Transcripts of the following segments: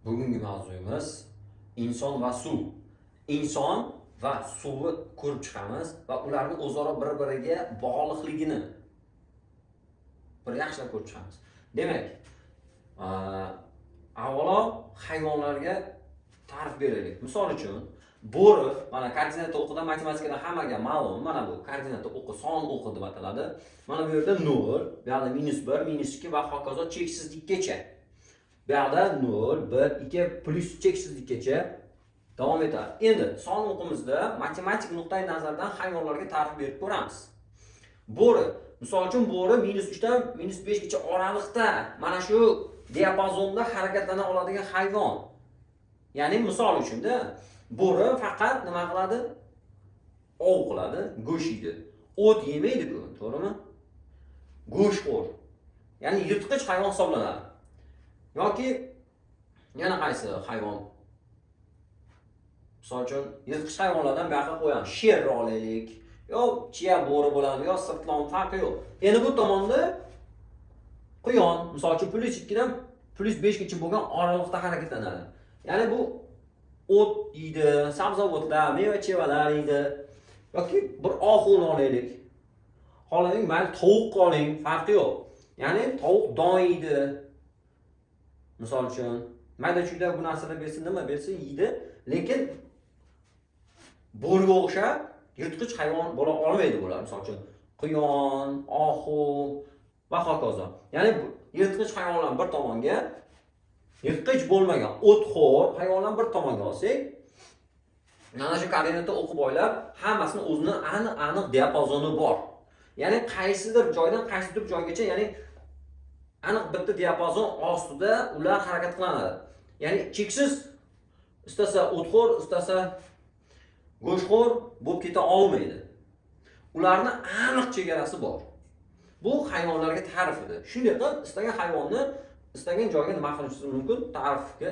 Bugungi mavzuyimiz inson va suv. Inson va suvni ko'rib chiqamiz va ularning o'zaro bir-biriga bog'liqligini bir yaxshilab ko'rib chiqamiz. Demak, avvalo hayvonlarga ta'rif beraylik. Misol uchun, bo'ri, mana koordinata o'qidan matematikadan hammaga ma'lum, mana bu koordinata o'qi, son o'qi deb ataladi. Mana bu yerda 0, bu yoqda -1, -2 va hokazo cheksizlikkacha. Bu yoqda 0, 1, 2 plyus cheksizlikkacha davom etadi. Endi son o'qimizda matematik nuqtai nazardan hayvonlarga ta'rif berib ko'ramiz. Bo'ri, misol uchun, bo'ri -3 dan -5 gacha oraliqda mana shu diapazonda harakatlana oladigan hayvon. Ya'ni misol uchunda bo'ri faqat nima qiladi? Ov qiladi, go'sht yeydi. O't yemaydi-ku, to'g'rimi? Go'shtxo'r. Ya'ni yirtqich hayvon hisoblanadi. Yoki yana qaysi hayvon? Misol uchun, yirtqich hayvonlardan bu yoqqa qo'yamiz. Sherni olaylik, yo chiya bo'ri bo'ladi, yo sirtlon, farqi yo'q. Endi bu tomonda quyon, misol uchun, +2 dan +5 gacha bo'lgan oraliqda harakatlanadi. Ya'ni bu o't yeydi, sabzavotlar, meva-chevalar yeydi. Yoki bir oxuni olaylik. Xohlang, mayli tovuq oling, farqi yo'q. Ya'ni tovuq don yeydi. Misol uchun, mayda-chuyda bu narsalar bersa, nima bersa yeydi, lekin bo'riga o'xshab yirtqich hayvon bo'la olmaydi bular. Misol uchun, quyon, oxu va hokazo. Ya'ni yirtqich hayvonlar bir tomonga, yirtqich bo'lmagan o'txo'r hayvonlar bir tomonga olsak, mana shu koordinata o'qib o'ylab, hammasini o'zini aniq-aniq diapazoni bor. Ya'ni qaysidir joydan qaysidir joygacha, ya'ni aniq bitta diapazon ostida ular harakat qiladi. Ya'ni cheksiz istasa o'txo'r, istasa go'shtxo'r bo'lib keta olmaydi. Ularni aniq chegarasi bor. Bu hayvonlarga ta'rif edi. Shunday qilib, istagan hayvonni istagan joyga nima qilishingiz mumkin? Ta'rifga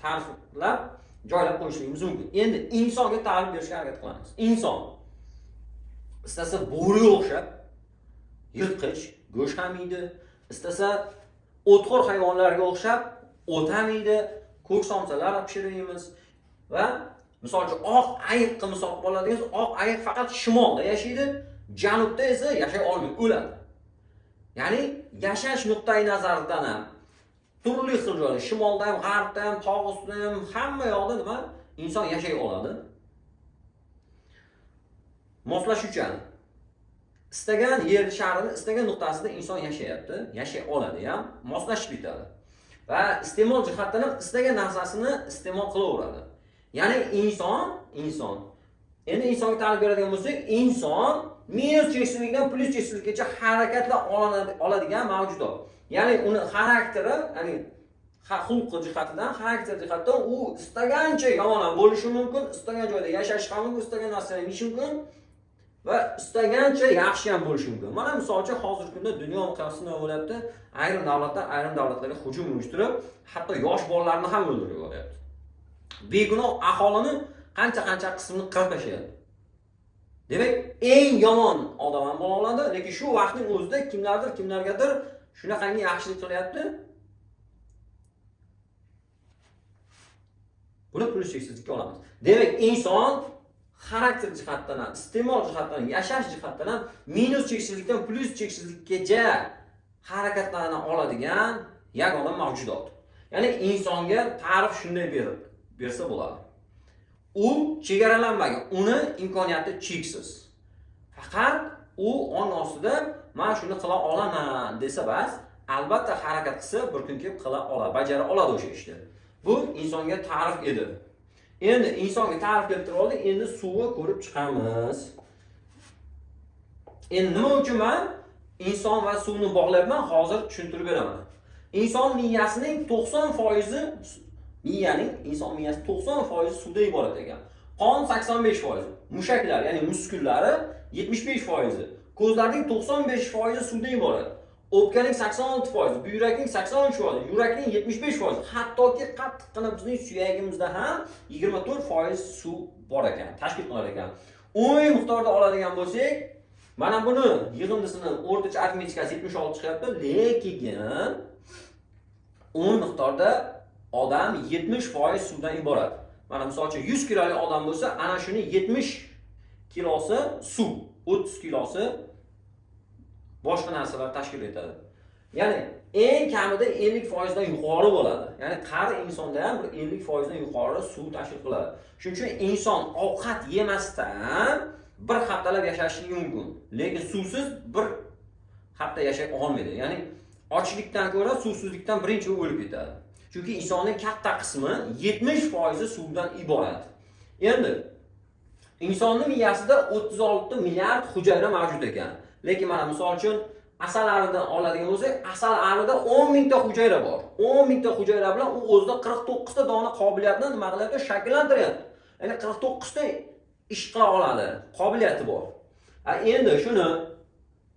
ta'riflab joylab qo'yishligimiz mumkin. Endi insonga ta'rif berishga harakat qilamiz. Inson istasa bo'riga o'xshab yirtqich, go'sht ham yeydi, istasa o'txo'r hayvonlarga o'xshab o't ham yeydi, ko'k somsalar pishirib yeymiz va misol uchun oq ayiqqa misol qilib oladigan, oq ayiq faqat shimolda yashaydi, janubda esa yashay olmaydi, o'ladi. Ya'ni yashash nuqtai nazaridan ham turli xil joyda, shimolda ham, g'arbda ham, tog' ustida ham, hamma yoqda nima inson yashay oladi. Moslashuvchan. Istagan yer sharini istagan nuqtasida inson yashayapti, yashay oladi ham, moslashib ketadi. Va iste'mol jihatdan ham istagan narsasini iste'mol qilaveradi. Ya'ni inson. Endi insonga ta'rif beradigan bo'lsak, inson minus cheksizlikdan plyus cheksizlikkacha harakatlana oladigan mavjudot. Ya'ni uni xarakteri, ya'ni xulqi jihatidan, xarakter jihatidan u istagancha yomon ham bo'lishi mumkin, istagan joyda yashashi ham mumkin, istagan narsani yeyishi mumkin va istagancha yaxshi ham bo'lishi mumkin. Mana misol uchun hozirgi kunda dunyo miqyosida nima bo'lyapti? Ayrim davlatlar ayrim davlatlarga hujum uyushtirib, hatto yosh bolalarni ham o'ldirib yuboryapti. Begunoh aholini qancha-qancha qismini qirib tashlayapti. Demak, eng yomon odam ham bo'la oladi, lekin shu vaqtning o'zida kimlardir kimlargadir shunaqangi yaxshilik qilyapti. Buni plyus cheksizlikka olamiz. Demak, inson xarakter jihatdan ham, iste'mol jihatdan ham, yashash jihatdan ham minus cheksizlikdan plyus cheksizlikkacha harakatlana oladigan yagona mavjudot. Ya'ni insonga ta'rif shunday bersa bo'ladi. U chegaralanmagan, uni imkoniyati cheksiz. Faqat u ong ostida men shuni qila olaman desa bas, albatta harakat qilsa bir kun kelib qila oladi, bajara oladi o'sha ishni. Bu insonga ta'rif edi. Endi insonga ta'rif keltirib oldik, endi suvni ko'rib chiqamiz. Endi nima uchun men inson va suvni bog'layapman, hozir tushuntirib beraman. Inson miyasining 90%, miyaning, inson miyasi 90% suvdan iborat ekan. Qon 85%, mushaklar, ya'ni muskullari 75%, ko'zlarning 95% suvdan iborat. O'pkaning 86%, buyrakning 83%, yurakning 75%, hattoki qattiqqina bizning suyagimizda ham 24% suv bor ekan, tashkil qilar ekan. Umumiy miqdorda oladigan bo'lsak, mana buni yig'indisini o'rtacha arifmetikasi 76 chiqyapti, lekin umumiy miqdorda Odam 70% suvdan iborat. Mana, misol uchun, 100 kilolik odam bo'lsa, ana shuni 70 kilosi suv, 30 kilosi boshqa narsalar tashkil etadi. Ya'ni eng kamida 50% dan yuqori bo'ladi. Ya'ni qari insonda ham bir 50% dan yuqori suv tashkil qiladi. Shuning uchun inson ovqat yemasdan bir haftalab yashashligi mumkin, lekin suvsiz bir hafta yashay olmaydi. Ya'ni ochlikdan ko'ra suvsizlikdan birinchi o'lib ketadi. Chunki insonning katta qismi, 70% suvdan iborat. Endi insonni miyasida 36 milliard hujayra mavjud ekan. Lekin mana, misol uchun, asal aridan oladigan bo'lsak, asal arida 10 mingta hujayra bor. 10 mingta hujayra bilan u o'zida 49 ta dona qobiliyatni nima qilyapti? Shakllantiryapti. Ya'ni 49 ta ish qila oladi, qobiliyati bor. A endi shuni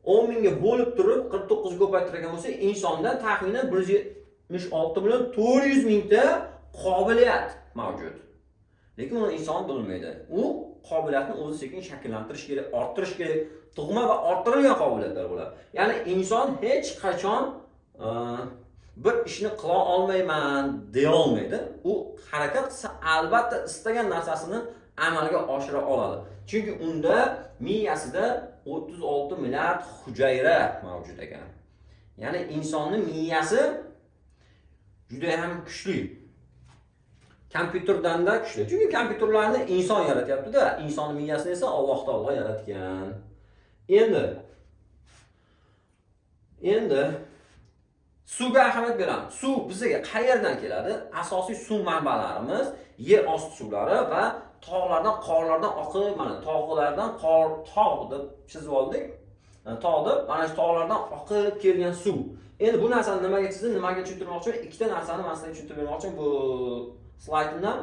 10 mingga bo'lib turib 49 ga ko'paytirgan bo'lsak, insonda taxminan 176 million 400 mingta qobiliyat mavjud. Lekin uni inson bilmaydi. U qobiliyatni o'zi sekin shakllantirish kerak, orttirish kerak. Tug'ma va orttirilgan qobiliyatlar bo'ladi. Ya'ni inson hech qachon bir ishni qila olmayman deya olmaydi. U harakat qilsa, albatta istagan narsasini amalga oshira oladi. Chunki unda miyasida 36 milliard hujayra mavjud ekan. Ya'ni insonni miyasi juda ham kuchli. Kompyuterdanda kuchli. Chunki kompyuterlarni inson yaratyapti-da, insonni miyasini esa Alloh taolo yaratgan. Endi suvga ahamiyat beramiz. Suv bizga qayerdan keladi? Asosiy suv manbalarimiz yer osti suvlari va tog'lardan, qorlardan oqib, mana tog'lardan qor, tog' deb chizib oldik. Tog' deb, mana shu tog'lardan oqib kelgan suv. Endi bu narsani nimaga chizdim, nimaga tushuntirmoqchiman? Ikkita narsani man sizlarga tushuntirib bermoqchiman bu slaydimdan.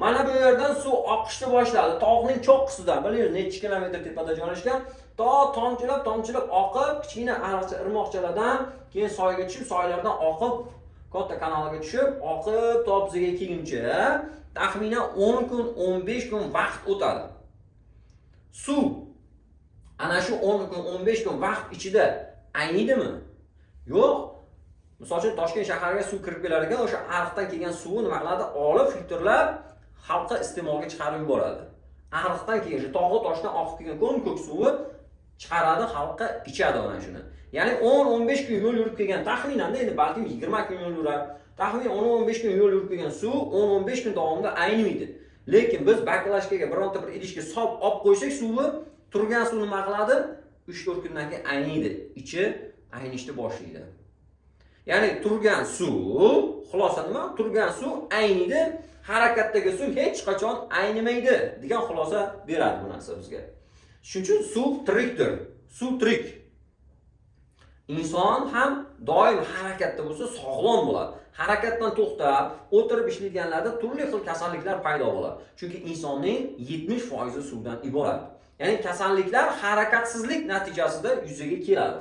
Mana bu yerdan suv oqishni boshladi. Tog'ning cho'qqisidan, bilaymiz, necha kilometr tepada joylashgan. To tomchilab, tomchilab oqib, kichkina ariqcha, irmoqchalardan keyin soyga tushib, soylardan oqib, katta kanalga tushib, oqib to bizga kelguncha taxminan 10 kun, 15 kun vaqt o'tadi. Suv ana shu 10 kun, 15 kun vaqt ichida ayniydimi? Yo'q. Misol uchun, Toshkent shahariga suv kirib kelar ekan, o'sha ariqdan kelgan suvni nima qiladi? Olib, filtrlab, xalqqa iste'molga chiqarib yuboradi. Ariqdan kelgan, shu tog'u toshdan oqib kelgan ko'm-ko'k suvni chiqaradi, xalqqa ichadi ana shuni. Ya'ni 10-15 kun yo'l yurib kelgan, taxminan endi balkim 20 kun yo'l yurar. Taxminan 10-15 kun yo'l yurib kelgan suv 10-15 kun davomida aynimaydi. Lekin biz баклажка ga, bironta bir idishga solib olib qo'ysak suvni, turgan suv nima qiladi? 3-4 kundan keyin ayniydi. Ichi aynishni boshlaydi. Ya'ni turgan suv, xulosa nima? Turgan suv ayniydi, harakatdagi suv hech qachon aynimaydi degan xulosa beradi bu narsa bizga. Shuning uchun suv tirikdir. Suv tirik. Inson ham doim harakatda bo'lsa, sog'lom bo'ladi. Harakatdan to'xtab, o'tirib ishlaydiganlarda turli xil kasalliklar paydo bo'ladi. Chunki insonning 70% suvdan iborat. Ya'ni kasalliklar harakatsizlik natijasida yuzaga keladi.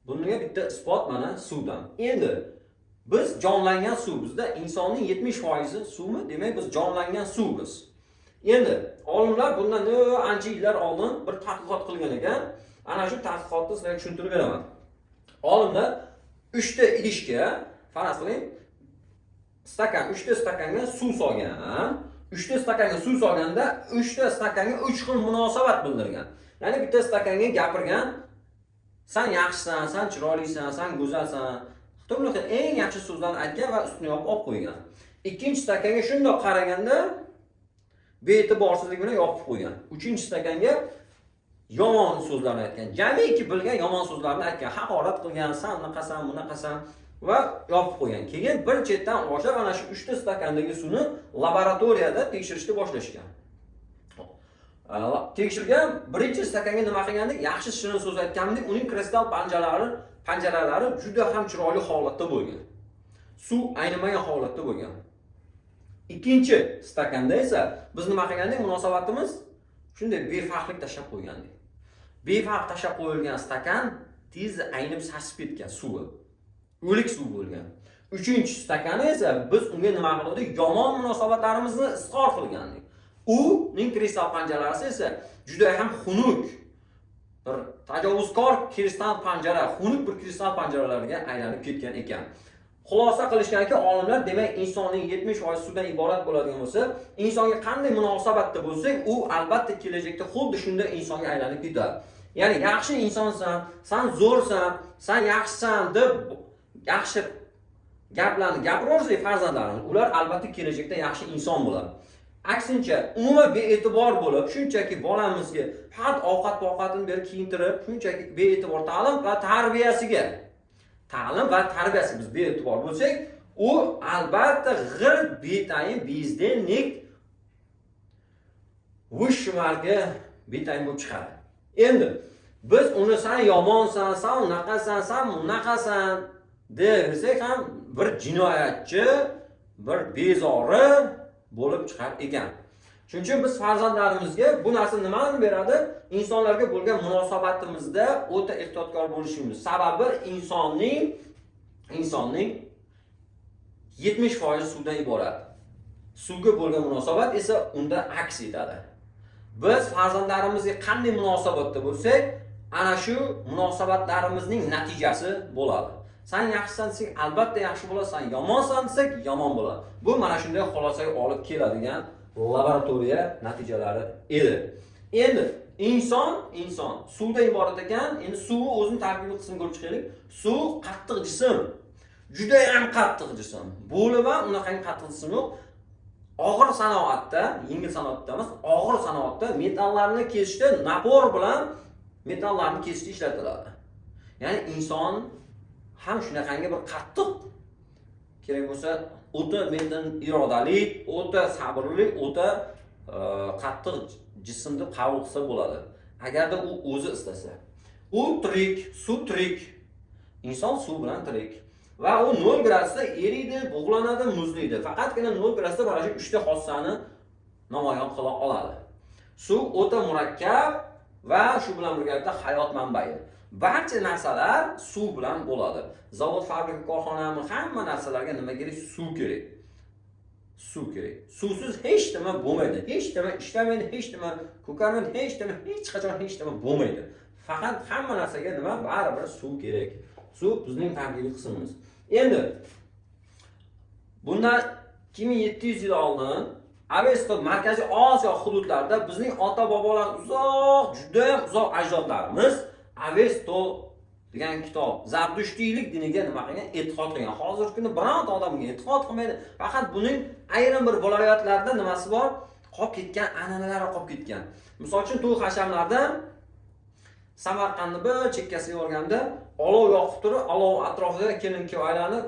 Bunga bitta isbot mana suvdan. Endi biz jonlangan suvbizda, insonning 70% suvmi? Demak, biz jonlangan suvmiz. Endi olimlar bundan ancha yillar oldin bir tadqiqot qilgan ekan. Ana shu tadqiqotni sizlarga tushuntirib beraman. Olimlar 3 ta idishga, faraz qiling, stakan, 3 ta stakanga suv solgan. 3 ta stakanga suv solganda 3 ta stakanga 3 xil munosabat bildirgan. Ya'ni bitta stakanga gapirgan: "San yaxshisan, san chiroylisan, san go'zalsan." Turli xil eng yaxshi so'zlarni aytgan va ustini yopib olib qo'ygan. Ikkinchi stakanga shundoq qaraganda bee'tiborsizlik bilan yopib qo'ygan. Uchinchi stakanga yomon so'zlarni aytgan. Jamiki bilgan yomon so'zlarni aytgan, haqorat qilgan, san unaqasan, bunaqasan va yopib qo'ygan. Keyin bir chetdan boshlab ana shu uchta stakandagi suvni laboratoriyada tekshirishni boshlashgan. Tekshirgan, birinchi stakanga nima qilgandik? Yaxshi shirin so'z aytgandik, uning kristal panjaralari juda ham chiroyli holatda bo'lgan. Suv aynimagan holatda bo'lgan. Ikkinchi stakanda esa biz nima qilgandik? Munosabatimiz shunday befarqlik tashlab qo'ygandik. Befarq tashlab qo'yilgan stakan tez aynib, sasib ketgan suvi. O'lik suv bo'lgan. Uchinchi stakani esa biz unga nima qildik? Yomon munosabatlarimizni izhor qilgandik. Uning kristal panjarasi esa juda ham xunuk bir tajovuzkor kristal panjara, xunuk bir kristal panjaralarga aylanib ketgan ekan. Xulosa qilishganki olimlar, demak, insonning 70% suvdan iborat bo'ladigan bo'lsa, insonga qanday munosabatda bo'lsak, u albatta kelajakda xuddi shunday insonga aylanib ketadi. Ya'ni yaxshi insonsan, san zo'rsan, san yaxshisan deb yaxshi gaplarni gapiraversak farzandlarimiz, ular albatta kelajakda yaxshi inson bo'ladi. Aksincha, umuman bee'tibor bo'lib, shunchaki bolamizga faqat ovqat ovqatini berib kiyintirib, shunchaki bee'tibor ta'lim va tarbiyasiga biz bee'tibor bo'lsak, u albatta g'irt betayin бездельник, высший marka betayin bo'lib chiqadi. Endi biz uni san yomonsan, san unaqasan, san bunaqasan desak ham bir jinoyatchi, bir bezori bo'lib chiqar ekan. Shuning uchun biz farzandlarimizga bu narsa nimani beradi? Insonlarga bo'lgan munosabatimizda o'ta ehtiyotkor bo'lishimiz. Sababi insonning 70% suvdan iborat. Suvga bo'lgan munosabat esa unda aks etadi. Biz farzandlarimizga qanday munosabatda bo'lsak, ana shu munosabatlarimizning natijasi bo'ladi. San yaxshisan desak, albatta yaxshi bo'ladi, san yomonsan desak, yomon bo'ladi. Bu mana shunday xulosaga olib keladigan laboratoriya natijalari edi. Endi inson suvdan iborat ekan. Endi suvni o'zini tarkibiy qismini ko'rib chiqaylik. Suv qattiq jism. Juda ham qattiq jism. Bo'lib ham unaqangi qattiq jism yo'q. Og'ir sanoatda, yengil sanoatda emas, og'ir sanoatda metallarni kesishda топор bilan metallarni kesishda ishlatiladi. Ya'ni inson ham shunaqangi bir qattiq, kerak bo'lsa o'ta metin irodali, o'ta sabrli, o'ta qattiq jism deb qabul qilsa bo'ladi. Agarda u o'zi istasa. U tirik, suv tirik. Inson suv bilan tirik. Va u 0 gradusda eriydi, bug'lanadi, muzlaydi. Faqatgina 0 gradusda mana shu uchta xossani namoyon qila oladi. Suv o'ta murakkab va shu bilan birgalikda hayot manbai. Barcha narsalar suv bilan bo'ladi. Zavod, fabrika, korxonami, hamma narsalarga nima kerak? Suv kerak. Suv kerak. Suvsiz hech nima bo'lmaydi. Hech nima ishlamaydi, hech nima ko'karmaydi, hech nima, hech qachon hech nima bo'lmaydi. Faqat hamma narsaga nima? Baribir suv kerak. Suv bizning tarkibiy qismimiz. Endi bundan 2700 yil oldin Avesto Markaziy Osiyo hududlarida bizning ota bobolar, uzoq, juda ham uzoq ajdodlarimiz Avesto degan kitob Zardushtiylik diniga nima qilgan? E'tiqod qilgan. Hozirgi kunda bironta odam bunga e'tiqod qilmaydi. Faqat buning ayrim bir viloyatlarda nimasi bor? Qolib ketgan an'analari qolib ketgan. Misol uchun, to'y hashamlarda Samarqandni bir chekkasiga borganda olov yoqib turib, olov atrofida kelin kuyov aylanib,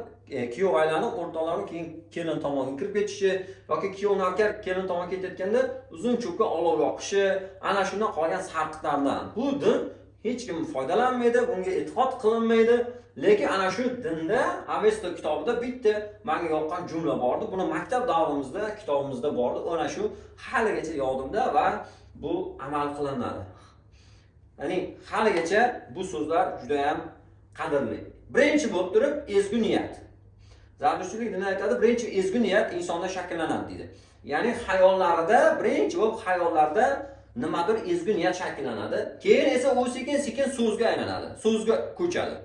kuyov aylanib, o'rtoqlari keyin kelin tomonga kirib ketishi yoki kuyov navkar kelin tomonga ketayotganda uzun cho'pga olov yoqishi ana shundan qolgan sarqitlardan. Bu din hech kim foydalanmaydi, bunga e'tiqod qilinmaydi. Lekin ana shu dinda, Avesto kitobida bitta menga yoqqan jumla bor edi. Buni maktab davrimizda kitobimizda bor edi. Ana shu haligacha yodimda va bu amal qilinadi. Ya'ni haligacha bu so'zlar juda ham qadrli. Birinchi bo'lib turib ezgu niyat. Zardushtlik dini aytadi, birinchi ezgu niyat insonda shakllanadi deydi. Ya'ni xayollarida, birinchi bo'lib xayollarda nimadir ezgu niyat shakllanadi. Keyin esa u sekin sekin so'zga aylanadi. So'zga ko'chadi.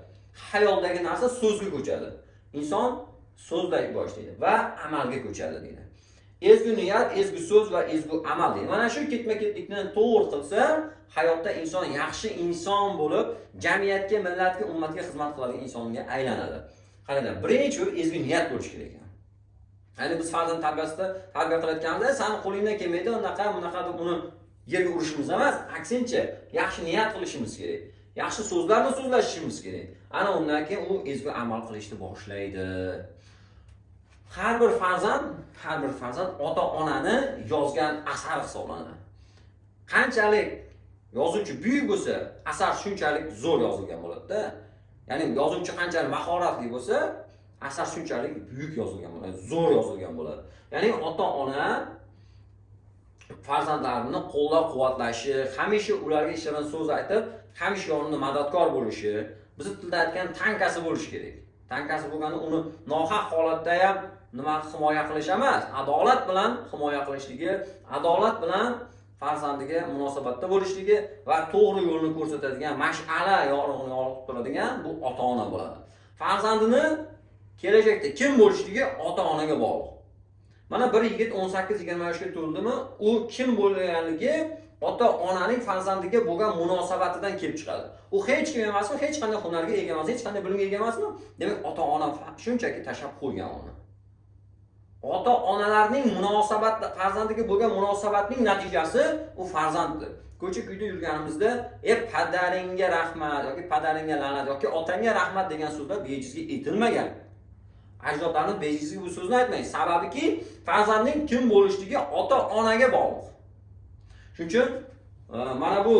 Xayoldagi narsa so'zga ko'chadi. Inson so'zlay boshlaydi va amalga ko'chadi deydi. Ezgu niyat, ezgu so'z va ezgu amal deydi. Mana shu ketma-ketlikni to'g'ri qilsa, hayotda inson yaxshi inson bo'lib, jamiyatga, millatga, ummatga xizmat qiladigan insonga aylanadi. Qaranglar, birinchi bo'lib ezgu niyat bo'lishi kerak ekan. Ya'ni biz farzand tarbiyasida tarbiya qilayotganimizda sani qo'lingdan kelmaydi, unaqa, bunaqa deb uni yerga urishimiz emas, aksincha yaxshi niyat qilishimiz kerak. Yaxshi so'zlarni so'zlashishimiz kerak. Ana undan keyin u ezgu amal qilishni boshlaydi. Har bir farzand ota-onani yozgan asar hisoblanadi. Qanchalik yozuvchi buyuk bo'lsa, asar shunchalik zo'r yozilgan bo'ladi-da. Ya'ni yozuvchi qanchalik mahoratli bo'lsa, asar shunchalik buyuk yozilgan bo'ladi, zo'r yozilgan bo'ladi. Ya'ni ota-ona farzandlarini qo'llab-quvvatlashi, hamisha ularga shirin so'z aytib, hamisha yonida madadkor bo'lishi, bizni tilda aytgan tankasi bo'lishi kerak. Tankasi bo'lganda uni nohaq holatda ham nima himoya qilish emas, adolat bilan himoya qilishligi, adolat bilan farzandiga munosabatda bo'lishligi va to'g'ri yo'lni ko'rsatadigan, mash'ala yorug'ini yoritib turadigan bu ota-ona bo'ladi. Farzandini Kelajakda kim bo'lishligi ota-onaga bog'liq. Mana bir yigit 18-20 yoshga to'ldimi, u kim bo'lganligi ota-onaning farzandiga bo'lgan munosabatidan kelib chiqadi. U hech kim emasmi, hech qanday hunarga ega emas, hech qanday bilimga ega emasmi? Demak, ota-ona shunchaki tashlab qo'ygan uni. Ota-onalarning munosabat, farzandiga bo'lgan munosabatning natijasi u farzanddir. Ko'cha kuyda yurganimizda padaringga rahmat yoki padaringga la'nat yoki otangga rahmat degan so'zlar bejizga aytilmagan. Ajdodlarimiz bejizga bu so'zni aytmaydi. Sababiki, farzandning kim bo'lishligi ota-onaga bog'liq. Shuning uchun mana bu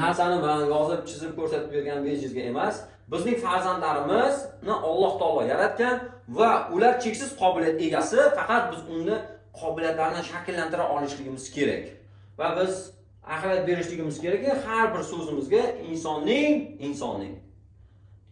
narsani man yozib, chizib ko'rsatib bergan bejizga emas. Bizning farzandlarimizni Alloh taolo yaratgan va ular cheksiz qobiliyat egasi, faqat biz uni qobiliyatlarini shakllantira olishligimiz kerak. Va biz ahamiyat berishligimiz kerakki, har bir so'zimizga insonning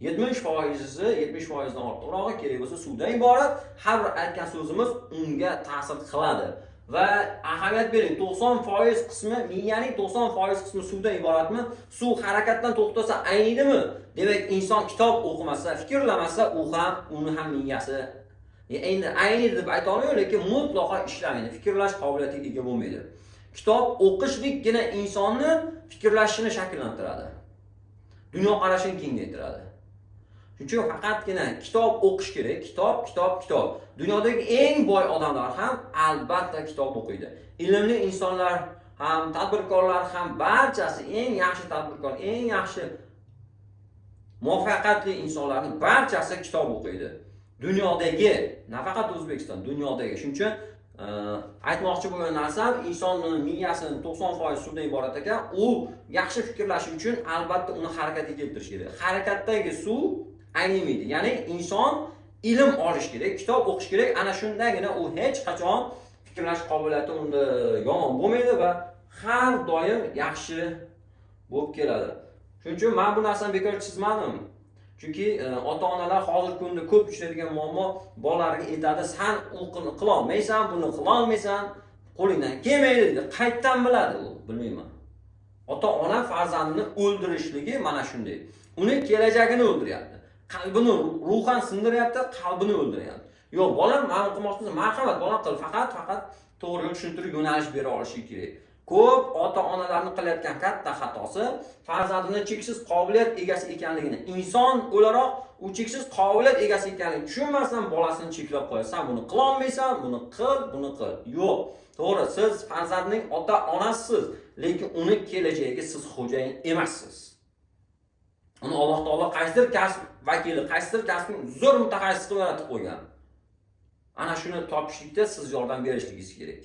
70%, 70% dan ortiqrog'i kerak bo'lsa suvdan iborat. Har bir aytgan so'zimiz unga ta'sir qiladi. Va ahamiyat bering, 90% qismi, miyaning 90% qismi suvdan iboratmi? Suv harakatdan to'xtasa ayniydimi? Demak, inson kitob o'qimasa, fikrlamasa, u ham, uni ham miyasi endi ayniydi deb ayta olmayman, lekin mutlaqo ishlamaydi, fikrlash qobiliyatiga ega bo'lmaydi. Kitob o'qishlikgina insonni fikrlashini shakllantiradi, dunyoqarashini kengaytiradi. Shuning uchun faqatgina kitob o'qish kerak. Kitob, kitob, kitob. Dunyodagi eng boy odamlar ham albatta kitob o'qiydi. Ilmli insonlar ham, tadbirkorlar ham, barchasi, eng yaxshi tadbirkor, eng yaxshi muvaffaqiyatli insonlarning barchasi kitob o'qiydi. Dunyodagi, nafaqat O'zbekiston, dunyodagi. Shuning uchun aytmoqchi bo'lgan narsam, insonni miyasini 90% suvdan iborat ekan, u yaxshi fikrlashi uchun albatta uni harakatga keltirish kerak. Harakatdagi suv aynimaydi. Ya'ni inson ilm olish kerak, kitob o'qish kerak. Ana shundagina u hech qachon fikrlash qobiliyati unda yomon bo'lmaydi va har doim yaxshi bo'lib keladi. Shuning uchun man bu narsani bekor chizmadim. Chunki ota onalar hozirgi kunda ko'p uchraydigan muammo, bolalariga aytadi: "San u qilolmaysan, buni qilolmaysan, qo'lingdan kelmaydi", deydi. Qayerdan biladi u, bilmayman. Ota ona farzandini o'ldirishligi mana shunday. Uni kelajagini o'ldiryapti, qalbini ruhan sindiryapti, qalbini o'ldiryapti. "Yo'q, bolam, mana qilmoqchimiz, marhamat, bolam, qil", faqat to'g'ri yo'l tushuntirib, yo'nalish bera olishi kerak. Ko'p ota onalarni qilayotgan katta xatosi, farzandini cheksiz qobiliyat egasi ekanligini, inson o'laroq u cheksiz qobiliyat egasi ekanligini tushunmasdan bolasini cheklab qo'yadi: "San buni qilolmaysan, buni qil, buni qil". Yo'q, to'g'ri, siz farzandning ota onasisiz, lekin uni kelajagiga siz xo'jayin emassiz. Uni Alloh taolo qaysidir kasb vakili, qaysidir kasbning zo'r mutaxassisi qilib yaratib qo'ygan. Ana shuni topishlikda siz yordam berishligingiz kerak.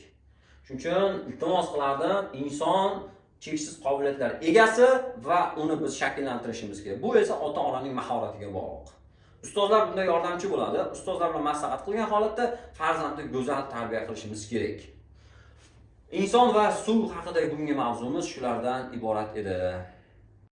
Shuning uchun iltimos qilardim, inson cheksiz qobiliyatlar egasi va uni biz shakllantirishimiz kerak. Bu esa ota onaning mahoratiga bog'liq. Ustozlar bunda yordamchi bo'ladi. Ustozlar bilan maslahat qilgan holatda farzandni go'zal tarbiya qilishimiz kerak. Inson va suv haqidagi bugungi mavzumiz shulardan iborat edi.